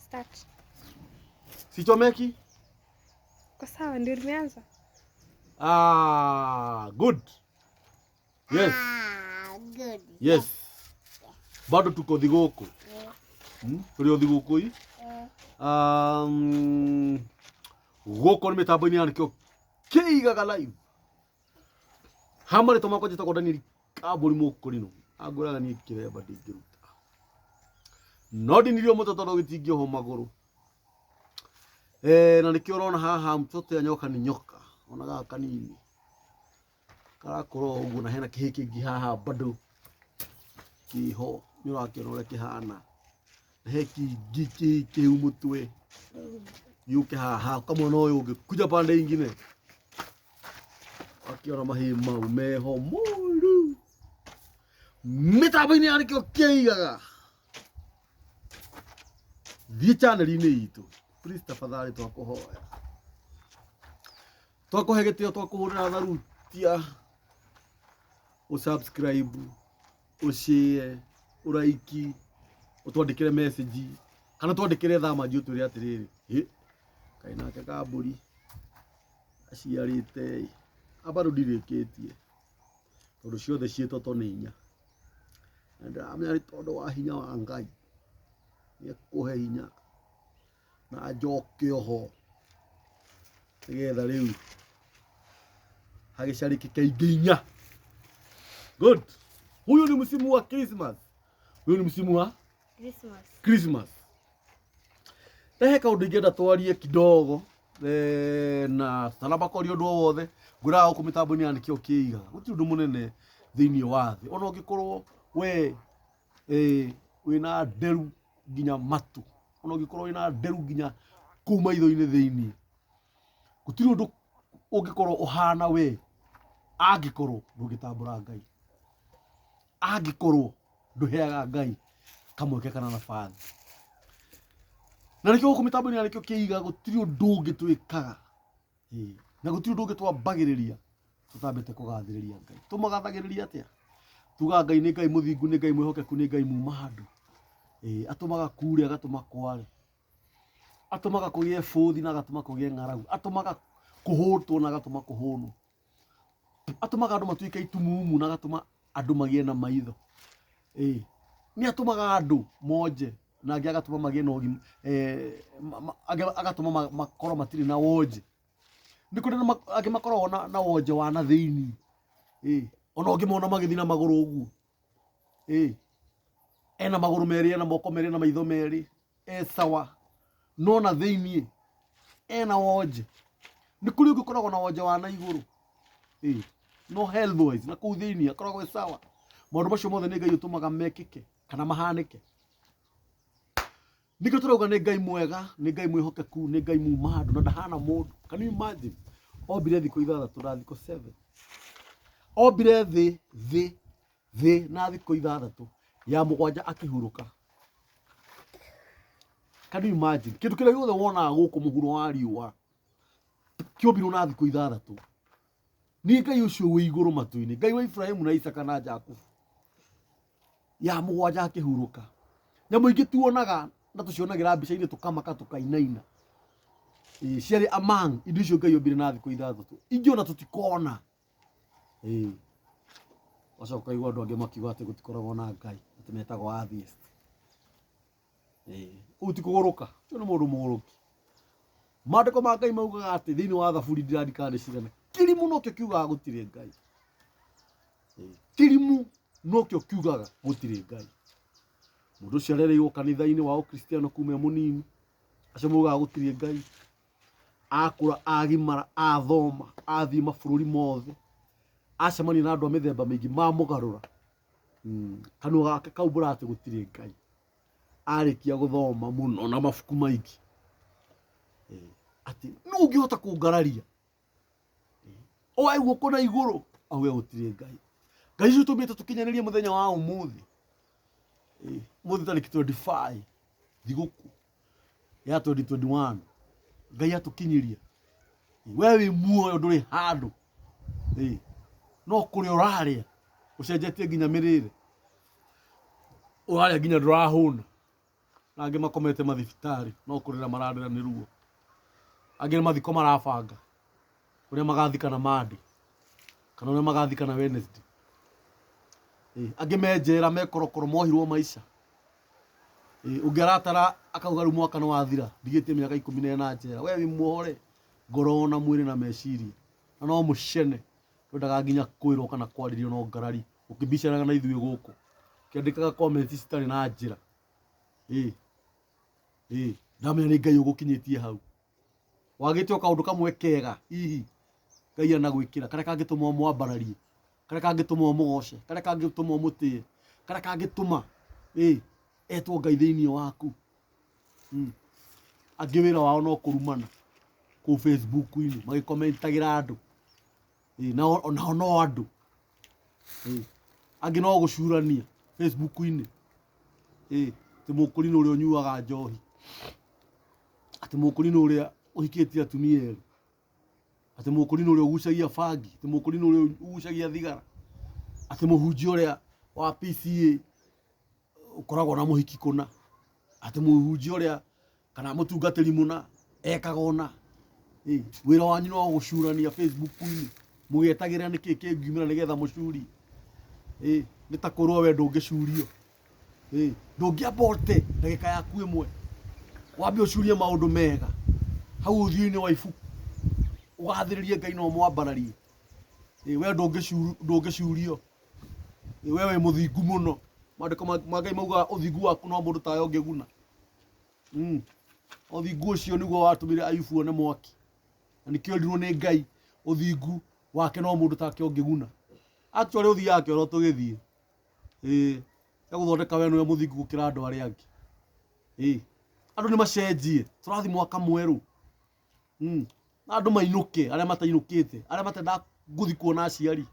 Start. Sichomeki? Kwa sawa ndio nimeanza. Ah, good. Yes. Ah, good. Yes. Bado tuko thigũkũ. Tũrĩ o thigũkũ i. Gũkũ nĩ mĩtambo-inĩ ya nĩkĩo kĩigaga live. Ha marĩtwa makwa njĩtagwo Daniel Kambũri Mũkũrinũ. Angwĩraga niĩ kĩremba ndingĩruta. No ndinirio mũtwe tondũ gĩtingĩohwo magũrũ. Eh, na nĩkĩo ũrona haha mtoto ya nyoka ni nyoka. Ona gaka kanini. Karakũra o ũguo na hena kĩhĩ kĩngĩ haha bado kĩho nĩ ũrakĩona ũrĩa kĩhana. Na he kĩngĩ kĩu mũtwe gĩũke haha ũkamwona ũyũ ũngĩ kuja pande ingine akĩona mahĩ mau meho mũru mĩtambo-inĩ ya nĩkĩo kĩigaga thiĩ channel-inĩ itũ please tafadhali twakũhoya twakũhe gĩtĩo twakũhũrĩra tharutia ũsubscribe ũshare ũraiki ũtwandĩkĩre message kana twandĩkĩre thamanji ũtwĩre atĩrĩrĩ hĩ kaĩ nake kambũri aciarĩte ĩ aba rĩu ndirĩkĩtie tondũ ciothe ciĩtotwo nĩ inya na ndĩramenya nĩ tondũ wa hinya wa Ngai nĩ ekũhe hinya na njoke oho nĩgetha rĩu hagĩcarĩkĩke ingĩ inya. Good. Huyu ni msimu wa Christmas. Huyu ni msimu wa Christmas. Christmas. Rehe kaũndũ ingĩenda twarie kidogo eh, na tũtanamba kwaria ũndũ o wothe ngwĩraga gũkũ mĩtambo-inĩ ya nĩkĩo kĩigaga gũtirĩ ũndũ mũnene thĩinĩ wa thĩ ona ũngĩkorwo we eh, wĩna nderu nginya matu ona ũngĩkorwo wĩna nderu nginya kũu maitho-inĩ thĩinĩ gũtirĩ ũndũ ũngĩkorwo ũhana we angĩkorwo ndũngĩtambũra Ngai angĩkorwo ndũheaga Ngai kamweke kana nabathi na nĩkĩo gũkũ mĩtambo-inĩ ya nĩkĩo kĩiga gũtirĩ ũndũ ũngĩ twĩkaga. Ĩĩ, na gũtirĩ ũndũ ũngĩ twambagĩrĩria tũtambĩte kũgathĩrĩria Ngai. Tũmũgathagĩrĩria atĩa? Tugaga Ngai nĩ Ngai mũthingu, nĩ Ngai mwĩhokeku, nĩ Ngai muma handũ. Ĩĩ, atũmaga kure, agatũma kware. Atũmaga kũgĩe bũthi na agatũma kũgĩe ng'aragu. Atũmaga kũhũtwo na agatũma kũhũnwo. Atũmaga andũ matuĩke itumumu na agatũma andũ magĩe na maitho. Ĩĩ, nĩ atũmaga andũ monje na angĩ agatũma magĩe na ũgima, eh, angĩ agatũma makorwo matirĩ na wonje. Nĩ kũrĩ na angĩ makoragwo na wonje wa na thĩiniĩ. Ĩĩ, ona ũngĩmona magĩthiĩ na magũrũ ũguo. Ĩĩ, ena magũrũ merĩ, ena moko merĩ, ena maitho merĩ, e sawa, no na thĩiniĩ ena wonje. Nĩ kũrĩ ũngĩ ũkoragwo na wonje wa na igũrũ. Ĩĩ, no health wise na kũu thĩiniĩ akoragwo e sawa. Maũndũ macio mothe nĩ Ngai ũtũmaga mekĩke kana mahanĩke. Nĩkĩo tũrauga nĩ Ngai mwega, nĩ Ngai mwĩhokeku, nĩ Ngai muma handũ na ndahana mũndũ. Can you imagine? Ombire thikũ ithathatũ na thikũ 7. Ombire thĩ, thĩ, thĩ na thikũ ithathatũ, ya mũgwanja akĩhurũka. Can you imagine? Kĩndũ kĩrĩa gĩothe wonaga gũkũ mũhuro wa riũa kĩombirwo na thikũ ithathatũ. Nĩ Ngai ũcio wĩ igũrũ matu-inĩ, Ngai wa Ibrahimu na Isaka na Jakubu. Ya mũgwanja akĩhurũka. Nyamũ ingĩ tuonaga na tũcionagĩra mbica-inĩ tũkamaka tũkainaina. Ĩĩ, ciarĩ among indo icio Ngai ombire na thikũ ithathatũ. Ingĩ ona tũtikona. Ĩĩ. Ũgacoka ũkaigua andũ angĩ makiuga atĩ gũtikoragwo na Ngai, atĩ metagwo atheist. Ĩĩ. Kũu ti kũgũrũka, ũcio nĩ mũndũ mũgũrũki. Maandĩko ma Ngai maugaga atĩ thĩinĩ wa Thaburi ndirarikana nĩ cigana, kĩrimũ nokĩo kiugaga gũtirĩ Ngai. Ĩĩ. Kĩrimũ nokĩo kiugaga gũtirĩ Ngai. Mũndũ ũcio arereirwo kanitha-inĩ wa Ũkristiano kuma e mũnini, acio maugaga gũtirĩ Ngai. Akũra, agimara, athoma, athiĩ mabũrũri mothe, acemania na andũ a mĩthemba mĩingĩ mamũgarũra. Kanua gake kaumbũra atĩ gũtirĩ Ngai. Arĩkia gũthoma mũno na mabuku maingĩ, atĩ nũ ũngĩhota kũngararia? Oe guoko na igũrũ auge gũtirĩ Ngai. Ngai ũcio ũtũmĩte tũkinyanĩrie mũthenya wa ũmũthĩ. Ũmũthĩ tarĩki 25 thigũkũ ya 2021 Ngai atũkinyĩria. We wĩ muoyo ndũrĩ handũ. No kũrĩa ũrarĩa ũcenjetie nginya mĩrĩre. Ũrarĩa nginya ndũrahũna. Na angĩ makomete mathibitarĩ no kũrĩra mararĩra nĩ ruo. Angĩ nĩ mathiko marabanga ũrĩa magathikana Monday kana ũrĩa magathikana Wednesday. Angĩ me njera me korokoro mohirwo maica. Ũngĩ aratara akauga rĩu mwaka nĩ wathira ndigĩtie mĩaka 14 njera. We wĩ muohore ngoro na mwĩrĩ na meciria na no mũcene ndwendaga nginya kwĩrwo kana kwarĩrio no ngarari ũkĩbicanaga na ithuĩ gũkũ ũkĩandĩkaga comment citarĩ na njĩra. Ĩĩ ndamenya nĩ Ngai ũgũkinyĩtie hau. Wagĩte o kaũndũ kamwe kega hihi Ngai anagwĩkĩra karĩa kangĩtũma ũmwambararie, karĩa kangĩtũma ũmũgoce, karĩa kangĩtũma ũmũtĩe, karĩa kangĩtũma ĩĩ etwo Ngai thĩinĩ waku. Angĩ wĩra wao no kũrumana kũu Facebook-inĩ magĩkomentagĩra andũ. Ĩĩ nao onao no andũ. Ĩĩ angĩ no gũcurania Facebook-inĩ. Ĩĩ atĩ mũkũrinũ ũrĩa ũnyuaga njohi, atĩ mũkũrinũ ũrĩa ũhikĩtie atumia erĩ, atĩ mũkũrinũ ũrĩa ũgucagia bangi, atĩ mũkũrinũ ũrĩa ũgucagia thigara, atĩ mũhunjia ũrĩa wa PCEA ũkoragwo na mũhiki kũna, atĩ mũhunjia ũrĩa kana mũtungatĩri mũna ekaga ũna. Wĩra wanyu no gũcurania Facebook-inĩ mũgĩetagĩrĩra nĩkĩ kĩngiumĩra nĩgetha mũcurie. Nĩ ta kũrwo we ndũngĩcurio. Ndũngĩamba ũte ndagĩka yaku ĩmwe wambe ũcurie maũndũ mega hau ũthiũ-inĩ wa ibuku ũgathĩrĩrie Ngai na ũmwambararie. We ndũngĩcurio. We wĩ mũthingu mũno. Maandĩko ma Ngai maugaga ũthingu waku no mũndũ tawe ũngĩguna. Ũthingu ũcio nĩguo watũmire Ayubu one mwaki. Na nĩkĩo erirwo nĩ Ngai ũthingu wake no mũndũ take ũngĩguna. Actually ũthiaga kĩoro tũgĩthiĩ. Ĩĩ, ya gũthondeka we nĩwe mũthingu gũkĩra andũ arĩa angĩ. Ĩĩ, andũ nĩ macenjie, tũrathiĩ mwaka mwerũ. Na andũ mainũke arĩa matainũkĩte, arĩa matendaga gũthiĩ kuona aciari,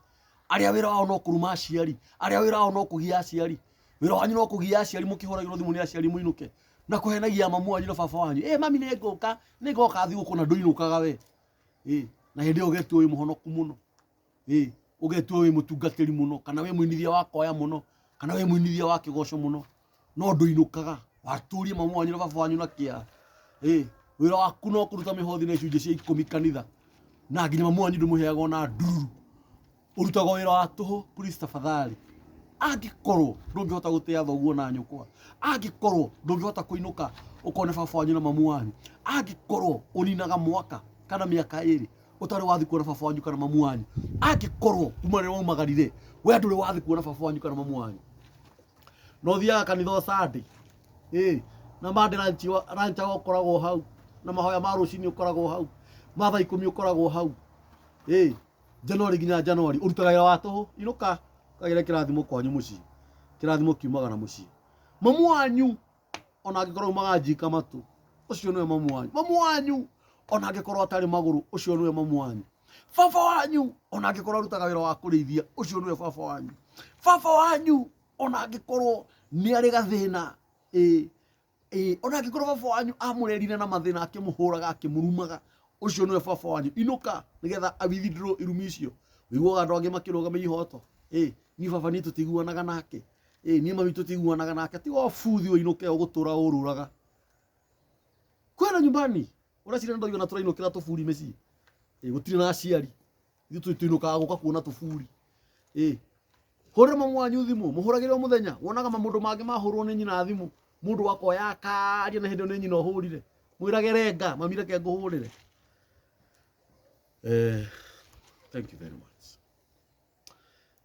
arĩa wĩra wao no kũruma aciari, arĩa wĩra wao no kũgia aciari. Wĩra wanyu no kũgia aciari mũkĩhũragĩrwo thimũ nĩ aciari mũinũke na kũhenagia mamu wanyu na baba wanyu. Ĩ mami nĩ ngũka, nĩ ngoka thigũkũ na ndũinũkaga we. Ĩ, na hĩndĩ ĩyo ũgetua wĩ mũhonoku mũno. Ĩ, ũgetua wĩ mũtungatĩri mũno kana wĩ mũinithia wa kwaya mũno kana wĩ mũinithia wa kĩgoco mũno no ndũinũkaga watũrie mamu wanyu na baba wanyu na kĩeha. Ĩ, wĩra waku no kũruta mĩhothi na icunjĩ cia ikũmi kanitha na nginya mamu wanyu ndũmũheaga ona ndururu. Ũrutaga wĩra wa tũhũ, please tafadhali. Angĩkorwo ndũngĩhota gũtĩa thoguo na nyũkwa, angĩkorwo ndũngĩhota kũinũka ũkone baba wanyu na mamu wanyu, angĩkorwo ũninaga mwaka kana mĩaka ĩrĩ ũtarĩ wathiĩ kuona baba wanyu kana mamu wanyu, angĩkorwo kuma rĩrĩa waumagarire we ndũrĩ wathiĩ kuona baba wanyu kana mamu wanyu, na ũthiaga kanitha o Sunday, ĩĩ, na Monday lunch lunch hour ũkoragwo hau, na mahoya ma rũcinĩ ũkoragwo hau, ma thaa ikũmi ũkoragwo hau, ĩĩ, January nginya January ũrutaga wĩra wa tũhũ, inũka ũkagĩre kĩrathimo kwanyu mũciĩ, kĩrathimo kiumaga na mũciĩ. Mamu wanyu ona angĩkorwo aumaga njika matũ, ũcio nĩwe mamu wanyu. Mamu wanyu ona angĩkorwo atarĩ magũrũ, ũcio nĩwe mamu wanyu. Baba wanyu ona angĩkorwo arutaga wĩra wa kũrĩithia, ũcio nĩwe baba wanyu. Baba wanyu ona angĩkorwo nĩ arĩ gathĩna, ĩĩ, ĩĩ, ona angĩkorwo baba wanyu amũrerire na mathĩna akĩmũhũraga akĩmũrumaga, ũcio nĩwe baba wanyu. Inũka nĩgetha a withdraw irumi icio. Ũiguaga andũ angĩ makĩrũgamia ihoto, ĩĩ, niĩ baba niĩ tũtiguanaga nake, ĩĩ, niĩ mami tũtiguanaga nake. Tiga ũbuthi ũinũke ũgũtũra ũrũraga. Kwenda nyumbani, ũreciria nĩ ndoiga tũrainũkĩra tũburi mĩciĩ? Ĩĩ, gũtirĩ na aciari. Ithuĩ tũinũkaga gũka kuona tũburi. Ĩĩ, hũrĩra mamu wanyu thimũ, mũhũragĩre o mũthenya. Wonaga mamũndũ mangĩ mahũrwo nĩ nyina thimũ, mũndũ akoya akaria na hĩndĩ ĩyo nĩ nyina ũhũrire. Mwĩrage renga, mami reke ngũhũrĩre. Thank you very much.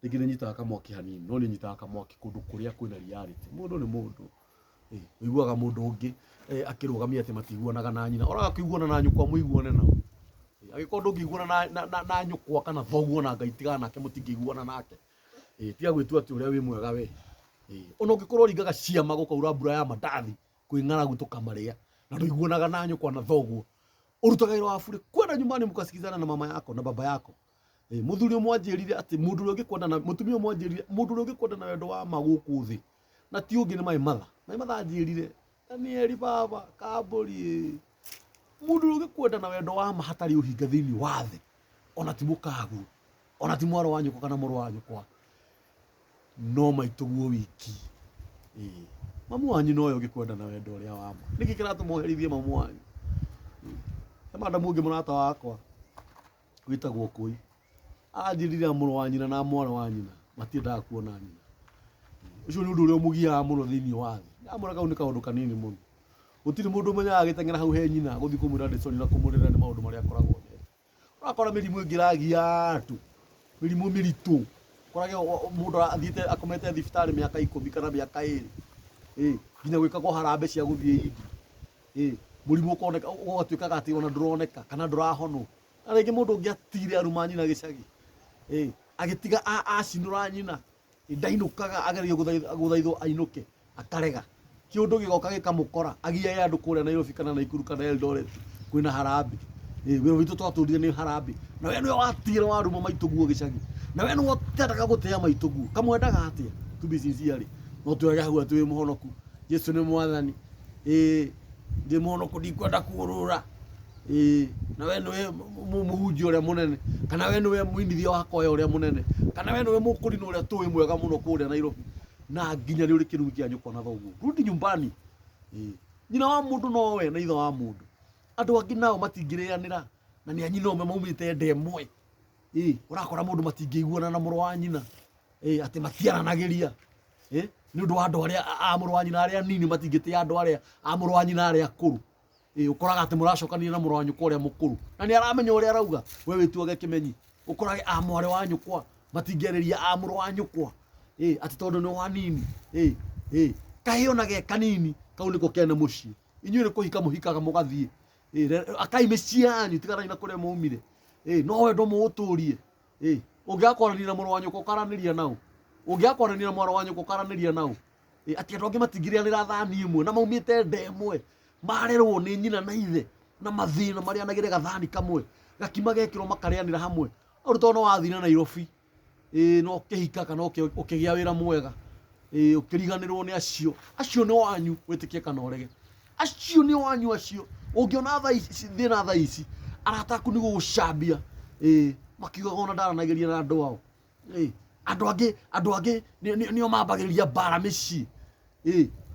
Rĩngĩ nĩ nyitaga kamwaki hanini, no nĩ nyitaga kamwaki kũndũ kũrĩa kwĩna reality. Mũndũ nĩ mũndũ. Ũiguaga mũndũ ũngĩ akĩrũgamia atĩ matiguanaga na nyina. Oraga kũiguana na nyũkwa mũiguane nao. Angĩkorwo ndũngĩiguana na nyũkwa kana thoguo na Ngai tigana nake mũtingĩiguana nake. Tiga gwĩtua atĩ ũrĩa wĩ mwega we. Ona ũngĩkorwo ũringaga ciama gũkaura mbura ya mandathi kwĩ ng'aragu tũkamarĩa na ndũiguanaga na nyũkwa na thoguo. Ũrutaga wĩra wa bure kwenda nyumbani mkasikizana na mama yako na baba yako. Mũthuri ũmwe anjĩrire atĩ mũndũ ũrĩa ũngĩkwenda na mũtumia ũmwe anjĩrire mũndũ ũrĩa ũngĩkwenda na wendo wa ma gũkũ thĩ na ti ũngĩ nĩ my mother. My mother anjĩrire Danieli baba kambũri ĩ mũndũ ũrĩa ũngĩkwenda na wendo wa ma hatarĩ ũhinga thĩinĩ wa thĩ ona ti mũkaguo ona ti mwarĩ wa nyũkwa kana mũrũ wa nyũkwa no maitũguo wiki. Mamu wanyu nowe ũngĩkwenda na wendo ũrĩa wa ma. Nĩkĩ kĩratũma ũherithie mamu wanyu? He madamu ũngĩ mũrata wakwa wĩtagwo Kũi. Anjĩrire mũrũ wa nyina na mwarĩ wa nyina matiendaga kuona nyina. Ũcio nĩ ũndũ ũrĩa ũmũgiaga mũno thĩinĩ wa thĩ. Ndamwĩra kau nĩ kaũndũ kanini mũno. Gũtirĩ mũndũ ũmenyaga agĩteng'era hau he nyina gũthiĩ kũmwĩra ndĩ sorry na kũmũrĩra nĩ maũndũ marĩa akoragwo onete. Ũrakora mĩrimũ ĩngĩ ĩragia andũ, mĩrimũ mĩritũ, ũkorage mũndũ athiĩte akomete thibitarĩ mĩaka 10 kana mĩaka 2, nginya gwĩkagwo harambee cia gũthiĩ India, mũrimũ ũkoneka ũgatuĩkaga atĩ ona ndũroneka kana ndũrahonwo. Na rĩngĩ mũndũ ũngĩ atigire aruma nyina gĩcagi, agĩtiga acinũra nyina, ndainũkaga agerio gũthaithwo ainũke akarega. Kĩũndũ gĩgoka gĩkamũkora agiage andũ kũrĩa Nairobi kana Naikuru kana Eldoret kwĩna harambee. Wĩra witũ twatũrire nĩ harambee. Na we nĩwe watigire waruma maitũguo gĩcagi. Na we nĩwe ũtendaga gũtĩa maitũguo. Kamwendaga atĩa? To be sincere rĩ, no twĩrage hau atĩ wĩ mũhonoku. Jesu nĩ mwathani. Ndĩ mũhonoku ndikwenda kũũrũra. Na we nĩwe mũhunjia ũrĩa mũnene, kana we nĩwe mũinithia wa kwaya ũrĩa mũnene, kana we nĩwe mũkũrinũ ũrĩa tũĩ mwega mũno kũrĩa Nairobi, na nginya nĩ ũrĩ kĩrumi kĩa nyũkwa na thoguo. Rudi nyumbani. Nyina wa mũndũ nowe na ithe wa mũndũ. Andũ angĩ nao matingĩrĩanĩra na nĩ a nyina ũmwe maumĩte nda ĩmwe. Ũrakora mũndũ matingĩiguana na mũrũ wa nyina. Atĩ matiaranagĩria. Nĩ ũndũ wa andũ arĩa a mũrũ wa nyina arĩa anini matingĩtĩa andũ arĩa a mũrũ wa nyina arĩa akũrũ. Ũkoraga atĩ mũracokanĩria na mũrũ wa nyũkwa ũrĩa mũkũrũ na nĩ aramenya ũrĩa arauga, we wĩtuage kĩmenyi. Ũkorage a mwarĩ wa nyũkwa matingĩarĩria a mũrũ wa nyũkwa, atĩ tondũ nĩ wanini. Kahĩ ona ge kanini kau nĩko kene mũciĩ. Inyuĩ nĩ kũhika mũhikaga mũgathiĩ. Akai mĩciĩ yanyu, tiganai na kũrĩa mwaumire. No wendo mũũtũrie. Ũngĩaga kwaranĩria na mũrũ wa nyũkwa ũkaranĩria naũ? Ũngĩaga kwaranĩria na mwarĩ wa nyũkwa ũkaranĩria naũ? Atĩ andũ angĩ matingĩrĩanĩra thani ĩmwe na maumĩte nda ĩmwe, marerwo nĩ nyina na ithe na mathĩna marĩanagĩre gathani kamwe, gakima gekĩrwo makarĩanĩra hamwe. Rĩu tondũ no wathire Nairobi, na ũkĩhika kana ũkĩgĩa wĩra mwega, ũkĩriganĩrwo nĩ acio. Acio nĩ wanyu, wĩtĩkie kana ũrege. Acio nĩ wanyu acio. Ũngĩona thaa ici, thĩna thaa ici, arata aku nĩ gũgũcambia, makiugaga ona ndaranagĩria na andũ ao. Andũ angĩ, andũ angĩ nĩo mambagĩrĩria mbara mĩciĩ.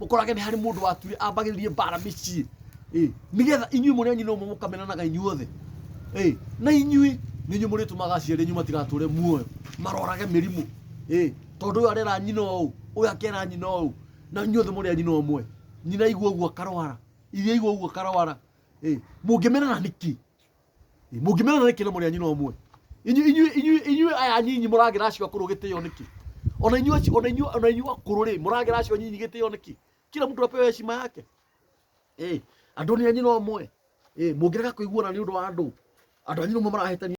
Ũkorage nĩ harĩ mũndũ watuire ambagĩrĩrie mbara mĩciĩ. Nĩgetha inyuĩ mũrĩ a nyina ũmwe mũkamenanaga inyuothe. Na inyuĩ nĩ inyuĩ mũrĩtũmaga aciari anyu matigatũre muoyo, marwarage mĩrimũ. Tondũ ũyũ arera nyina ũũ, ũyũ akera nyina ũũ, na inyuothe mũrĩ a nyina ũmwe. Nyina aigua ũguo akarwara, ithe aigua ũguo akarwara. Mũngĩmenana nĩkĩ? Mũngĩmenana nĩkĩ na mũrĩ a nyina ũmwe? Inyuĩ aya anyinyi mũragĩra acio akũrũ gĩtĩo nĩkĩ? Ona inyuĩ acio, ona inyuĩ, ona inyuĩ akũrũ rĩ, mũragĩra acio anyinyi gĩtĩo nĩkĩ? Kila mtu apewe heshima yake. Andũ nĩ a nyina ũmwe. Mũngĩrega kũiguana nĩ ũndũ wa andũ, andũ a nyina ũmwe marahĩtania.